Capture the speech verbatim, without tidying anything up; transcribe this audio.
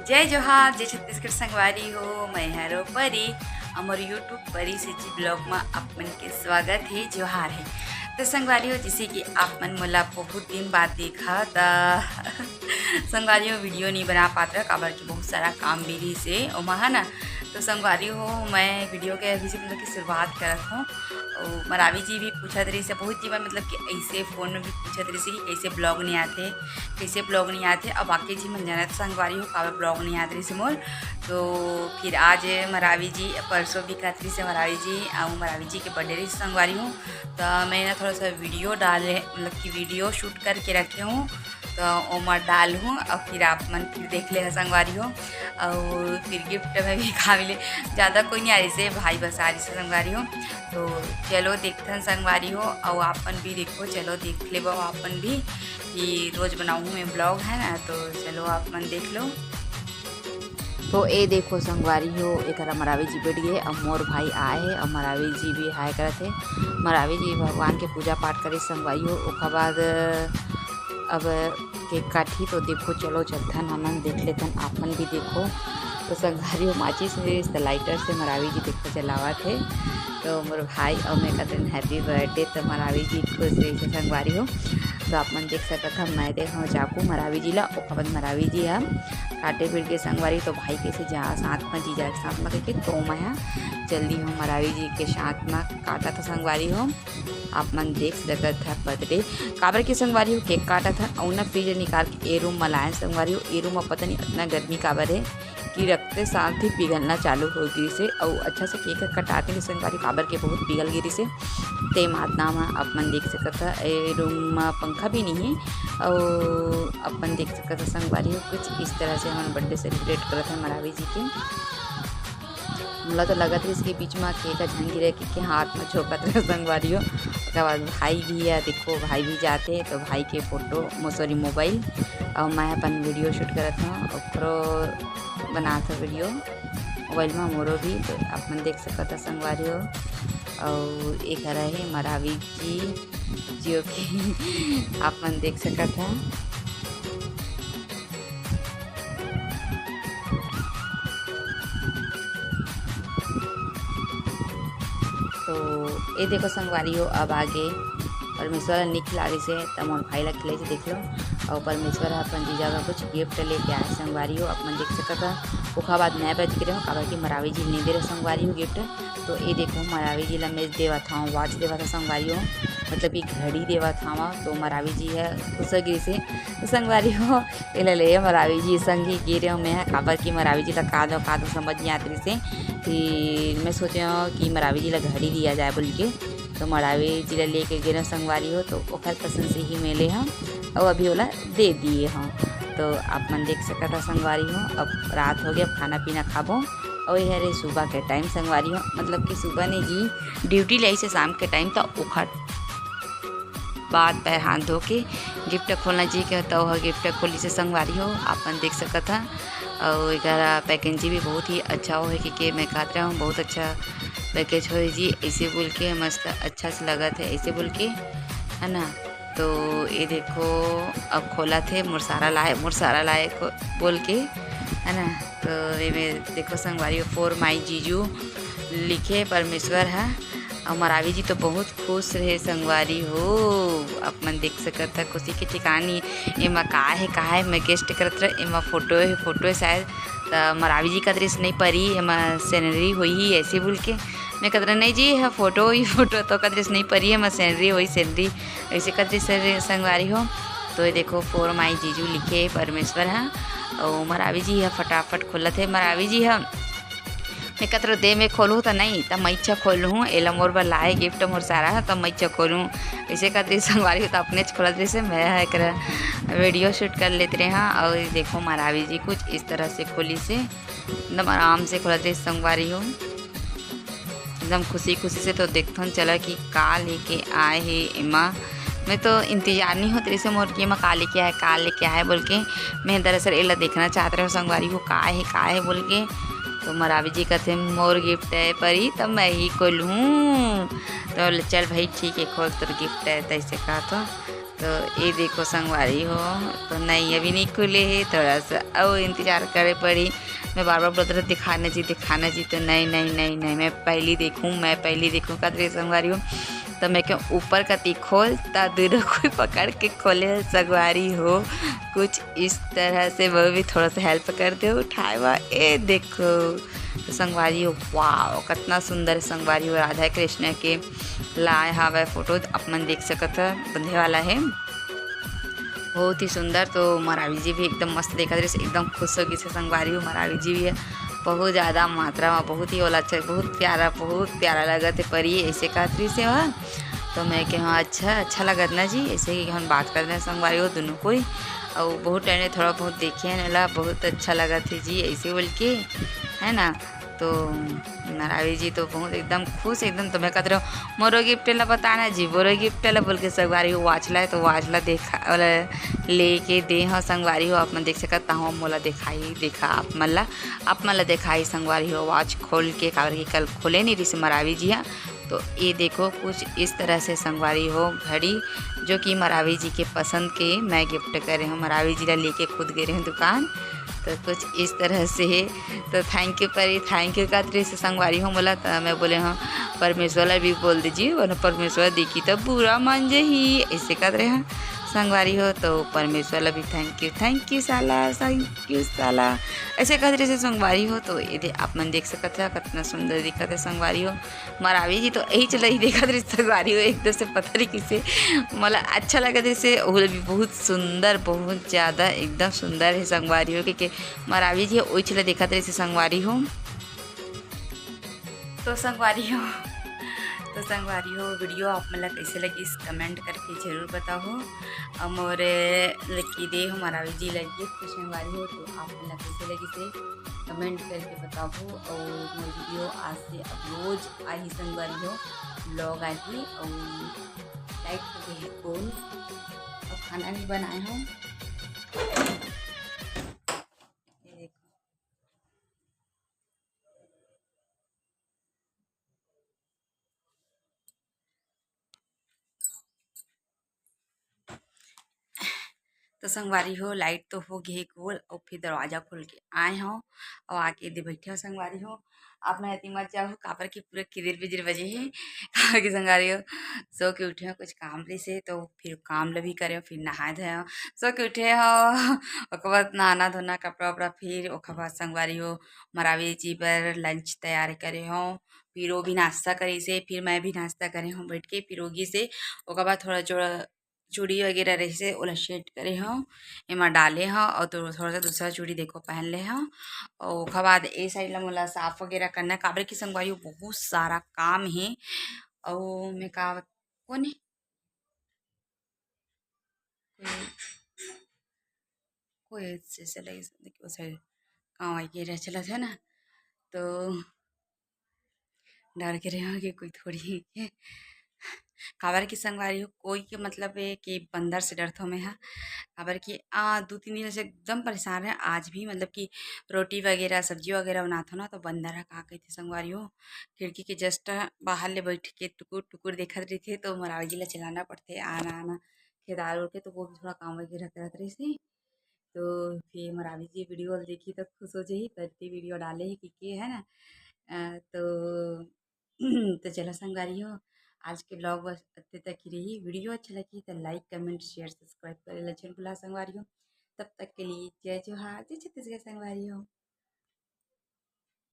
जय जोहार, जय छत्तीसगढ़ संगवारी हो, मैं हरो परी, हमर YouTube परी से जी blog में आप मन के स्वागत है, जोहार है। तो संगवारी हो, जैसे कि आप मन मोला बहुत दिन बाद देखा, त संगवारी हो, video नहीं बना पात रहा, काबर कि बहुत सारा काम भी रहिस हे ओमा, है ना। तो संगवारी हो, मैं video के अभी से मतलब कि शुरुआत करत हूँ। और मरावी जी भी पूछत रहिस हे, बहुत जी मन मतलब कि ऐसे phone में भी पूछत रहिस हे कि कैसे blog नहीं आते, कैसे blog नहीं आते। अब बाकी जी मन जानत संगवारी हो काबर blog नहीं आत रहिस हे मोर। तो फिर आज मरावी जी, परसों भी कहत रहिस हे मरावी जी, और मरावी जी के birthday रहिस संगवारी हो, तो मैं ना थोड़ा सा video डाले, मतलब कि video shoot करके रखे हूँ, तो ओमा डालहूँ और फिर आप मन फिर देख ले संगवारी हो। और फिर gift में भी का मिले, ज़्यादा कोई नहीं आ रहिस हे, भाई बस आ रहिस हे संगवारी हो। तो चलो देखथन संगवारी हो, और आप मन भी देखो, चलो देख लेबो आप मन भी कि रोज बनाऊँ मैं blog, है ना। तो चलो आप मन देख लो। तो ए देखो संगवारी हो, एकरा मरावी जी बैठ गए, अब मोर भाई आए हे, अब मरावी जी भी hi करत हे। मरावी जी भगवान के पूजा पाठ करे संगवारी हो, ओकर बाद अब cake काटही। तो देखो, चलो चलथन, हमन देख लेथन, आप मन भी देखो। तो संगवारी हो, माचिस रहिस त lighter से मरावी जी देखो जलावत हे। तो मोर भाई अउ मैं कहत हन happy birthday, तो मरावी जी खुश रहिस हे संगवारी हो। तो आप मन देख सकत ह, मैं दे हूँ चाकू मरावी जी ला, ओकर बाद मरावी जी ह काटे भिड़ के संगवारी, तो भाई कइसे जा साथ म, जीजा के साथ म कहिके, तो मैं ह जल्दी हूँ मरावी जी के साथ म काटत हूँ संगवारी हो। आप मन देख सकत ह birthday, काबर के संगवारी हो cake काटत हन अउ ना freezer निकाल के ए room म लाए संगवारी हो। ए room म पता नहीं अतना गर्मी काबर हे कि रखते साथ ही पिघलना चालू हो गइस हे अउ अच्छा से cake ह कटाते नहीं संगवारी, काबर के बहुत पिघल गिरिस हे। ते मातना म आप मन देख सकत ह, ए room म पंखा भी नहीं हे अउ आप मन देख सकत ह संगवारी हो, कुछ इस तरह से हमन birthday celebrate करत हन मरावी जी के। मोला तो लगत रहिस कि बीच म cake ह झन गिरे, के, के हाथ म झोंकत रहे संगवारी हो। ओकर बाद भाई भी हे, देखो भाई भी जाते, तो भाई के photo, मो-, sorry, mobile, अउ मैं अपन video shoot करत हूँ, ओकरो बनात हूँ video mobile म मोरो भी, तो आप मन देख सकत ह संगवारी हो। अउ एक हरा हे मरावी जी, जो कि आप मन देख सकत ह। तो ए देखो संगवारी हो, अब आगे परमेश्वर ह निक खिलारिस हे, त मोर भाई ला खिलाइस हे, देख लो। अउ परमेश्वर ह अपन जीजा बर कुछ gift लेके आए संगवारी हो, आप मन देख सकत ह। ओखर बाद मैं बच गे रहे हो, काबर कि मरावी जी नहीं दे रहे संगवारी हो gift। तो ए देखो, मरावी जी ला मैं देवत हूँ, watch देवत हूँ संगवारी हो, मतलब कि घड़ी देवत हूँ। तो मरावी जी ह खुश हो गिस हे। तो संगवारी हो, एला ले मरावी जी संग ही गे रहे हो मैं ह, काबर कि मरावी जी ला का दो, का दो समझ नहीं आत रहिस हे। फिर मैं सोचे हूँ कि मरावी जी ला घड़ी दिया जाए बोल के, तो मरावी जी ला लेके गे रहे हो संगवारी हो, तो ओखर पसंद से ही मैं ले हूँ, अउ अभी ओला दे दिए हूँ। तो आप मन देख सकत ह संगवारी हो, अब रात हो गया, अब खाना पीना खाबो। अउ ये हरे सुबह के time संगवारी हो, मतलब कि सुबह नहीं जी, duty ले से शाम के time, तो ओखर बाद पैर हाथ धो के gift खोलना जी के, तो वह gift खोली से संगवारी हो, आप मन देख सकत ह। अउ एकरा packaging भी बहुत ही अच्छा होहे, कि, कि मैं कहत रहे हूँ, बहुत अच्छा package होहे जी, ऐसे बोल के मस्त अच्छा से लगत है, ऐसे बोल के, है ना। तो ये देखो, अब खोलत हे, मोर सारा लाए, मोर सारा लाए को-, बोल के, है ना। तो ये में देखो संगवारी हो, for my जीजू लिखे परमेश्वर ह। अउ मरावी जी तो बहुत खुश रहे संगवारी हो, आप मन देख सकत ह, खुशी के ठिकानी। एमा का हे, का हे, मैं guess करत रहे, एमा photo हे, photo हे शायद, त मरावी जी कहत रहिस नहीं परी, एमा scenery होही, ऐसे बोल के। मैं कहत रहे, नहीं जी, यह photo ही photo, तो कहत रहिस नहीं परी, एमा scenery होही, scenery, ऐसे कहत रहिस सर-, संगवारी हो। तो ये देखो, for my जीजू लिखे हे परमेश्वर ह, अउ मरावी जी ह फटाफट खोलत हे, मरावी जी ह मैं कतरो दे में खोलहूँ त नहीं, त मैचा खोलहूँ, एला मोर बर लाए gift मोर सारा ह, त मैचा खोलहूँ। ऐसे कहत रहिस संगवारी हो, त अपनेच खोलत रहिस हे, मैं ह एकरा video shoot कर लेत रहे हूँ। अउ देखो, मरावी जी कुछ इस तरह से खोलिस हे, एकदम आराम से खोलत रहिस संगवारी हो, एकदम खुशी खुशी से। तो देखथन चला कि का लेके आए हे एमा। मैं तो इंतजार नहीं होत रहिस हे मोर कि एमा का लेके आए, का लेके आए बोल के। मैं दरअसल एला देखना चाहत रहे संगवारी हो, का हे, का हे बोल के। तो मरावी जी कहते, "मोर gift है परी, त मैं ही खोलहूँ।" तो बोले, "चल भाई ठीक है, खोल, तोर gift है," तैसे कहा तो। तो ये देखो संगवारी हो, तो नहीं, अभी नहीं खुले हे, थोड़ा सा अउ इंतजार करे पड़ी। मैं बार बार बोलत रहे, "दिखाना जी, दिखाना जी," तो नहीं, नहीं, नहीं, नहीं, मैं पहली देखूँ, मैं पहली देखूँ, कहत रहे संगवारी हो। तो मैं कहूँ, "ऊपर कती खोल," त दोनों कोई पकड़ के खोले संगवारी हो, कुछ इस तरह से। वो भी थोड़ा सा हेल्प कर दे उठाए बा। ए देखो, तो संगवारी हो, वाओ, कितना सुंदर संगवारी हो, राधा कृष्ण के लाए हावय फोटो, आप मन देख सकत ह, बंधे वाला हे, बहुत ही सुंदर। तो मरावी जी भी एकदम मस्त देखत रहिस, एकदम खुश हो गिस हे संगवारी हो। मरावी जी भी हे बहुत ज़्यादा मात्रा में, बहुत ही ओला अच्छा, बहुत प्यारा, बहुत प्यारा लगत हे परी, ऐसे कहत रहिस हे वह। तो मैं कहे, "हाँ, अच्छा, अच्छा लगत ना जी," ऐसे ही हम बात करत रहे संगवारी हो दोनों कोई, अउ बहुत टाइम ले थोड़ा बहुत देखे हन एला, बहुत अच्छा लगत हे जी, ऐसे बोल के, है ना। तो मरावी जी तो बहुत एकदम खुश, एकदम। तो मैं कहत रहे, "मोरो गिफ्ट ला बताना जी, मोरो गिफ्ट ला," बोल के संगवारी हो वॉच ला, तो वॉच ला देखा, ओला लेके दे हो संगवारी हो, आप मन देख सकत हो, मोला दिखाई, देखा आप मन ला, आप मन ला दिखाई संगवारी हो वॉच खोल के, काबर कि कल खोले नहीं रहिस मरावी जी हा। तो ये देखो कुछ इस तरह से संगवारी हो घड़ी, जो कि मरावी जी के पसंद के मैं गिफ्ट करे हूँ, मरावी जी ला लेके खुद गए रहे दुकान। तो कुछ इस तरह से हे। तो thank you Pari, thank you कहत रहिस हे संगवारी हो मोला, त मैं बोले हूँ, "परमेश्वर ला भी बोल दीजिए, वरना परमेश्वर देखी त बुरा मान जही," ऐसे कहत रहे हूँ संगवारी हो। तो परमेश्वर ला भी thank you, thank you साला, thank you साला, ऐसे कहत रहिस हे संगवारी हो। तो ये दे, आप मन देख सकत ह कितना सुंदर दिखत हे संगवारी हो। मरावी जी तो यही चला ही देखत रहिस संगवारी हो, एकदम से पता नहीं किसे मोला अच्छा लगत रहिस हे, ओला भी बहुत सुंदर, बहुत ज़्यादा एकदम सुंदर हे संगवारी हो, क्योंकि मरावी जी ओही चला देखत रहिस हे संगवारी हो। तो संगवारी हो, तो संगवारी हो, वीडियो आप मन ला कैसे लगिस, कमेंट करके जरूर बताओ। अउ मोर लकी दे हो मरावी जी लगी तो संगवारी हो, तो आप मन ला कैसे लगिस हे, कमेंट करके बताओ। और मोर वीडियो आज से अब रोज आही संगवारी हो, व्लॉग आही। और लाइट हो गई है ऑन, और खाना भी बनाए हो। ये देखो, तो संगवारी हो, लाइट तो हो गे हे गोल, अउ फिर दरवाजा खोल के आए हो, अउ आके दे बैठे हो संगवारी हो। आप मैं एती मत जाओ, काबर कि पूरा किदिर बिदिर बजे हे। काबर कि संगवारी हो, सो के उठे हो, कुछ काम रहिस हे, तो फिर काम ल भी करे हो, फिर नहाए धोए हो, सो के उठे हो, ओकर बाद नहाना धोना, कपड़ा उपड़ा, फिर ओकर बाद संगवारी हो, मरावी जी बर लंच तैयार करे हो, फिर वो भी नाश्ता करिस हे, फिर मैं भी नाश्ता करे हो बैठ के, फिर वो गिस हे, ओकर बाद थोड़ा जोड़ा चूड़ी वगैरह रहिस हे, ओला सेट करे हो, एमा डाले हो, और तो थोड़ा सा दूसरा चूड़ी देखो पहन ले हो। और ओकर बाद ए साइड ला मोला साफ वगैरह करना है, काबर कि संगवारी हो बहुत सारा काम हे। और मैं का, कौन है? कोई, कोई से, से लगे, देखिए, वो साइड काम वगैरह चलत हे ना, तो डर के रहे हो कि कोई थोड़ी हे। काबर कि संगवारी हो, कोई के मतलब हे कि बंदर से डरथो मैं हा। काबर कि आ, दू तीन दिन से एकदम परेशान हे। आज भी मतलब कि रोटी वगैरह, सब्जी वगैरह बनाथो ना, तो बंदर हा का कहिथे संगवारी हो, खिड़की के just बाहर ले बैठ के टुकुर टुकुर देखत रहिथे, तो मरावी जी ला चिल्लाना पड़थे, "आना, आना।" खेदार उड़ के, तो वो भी थोड़ा काम वगैरह करत रहिस हे। तो फिर मरावी जी वीडियो ल देखी तो खुश हो जाही, करती वीडियो डाले हे कि के, है ना। अ, तो, तो चलो संगवारी हो, आज के व्लॉग बस अत्ते तक ही रही। वीडियो अच्छा लगी तो लाइक, कमेंट, शेयर, सब्सक्राइब करे ला झन भुला संगवारी हो। तब तक के लिए जय जोहार, जय छत्तीसगढ़ संगवारी हो।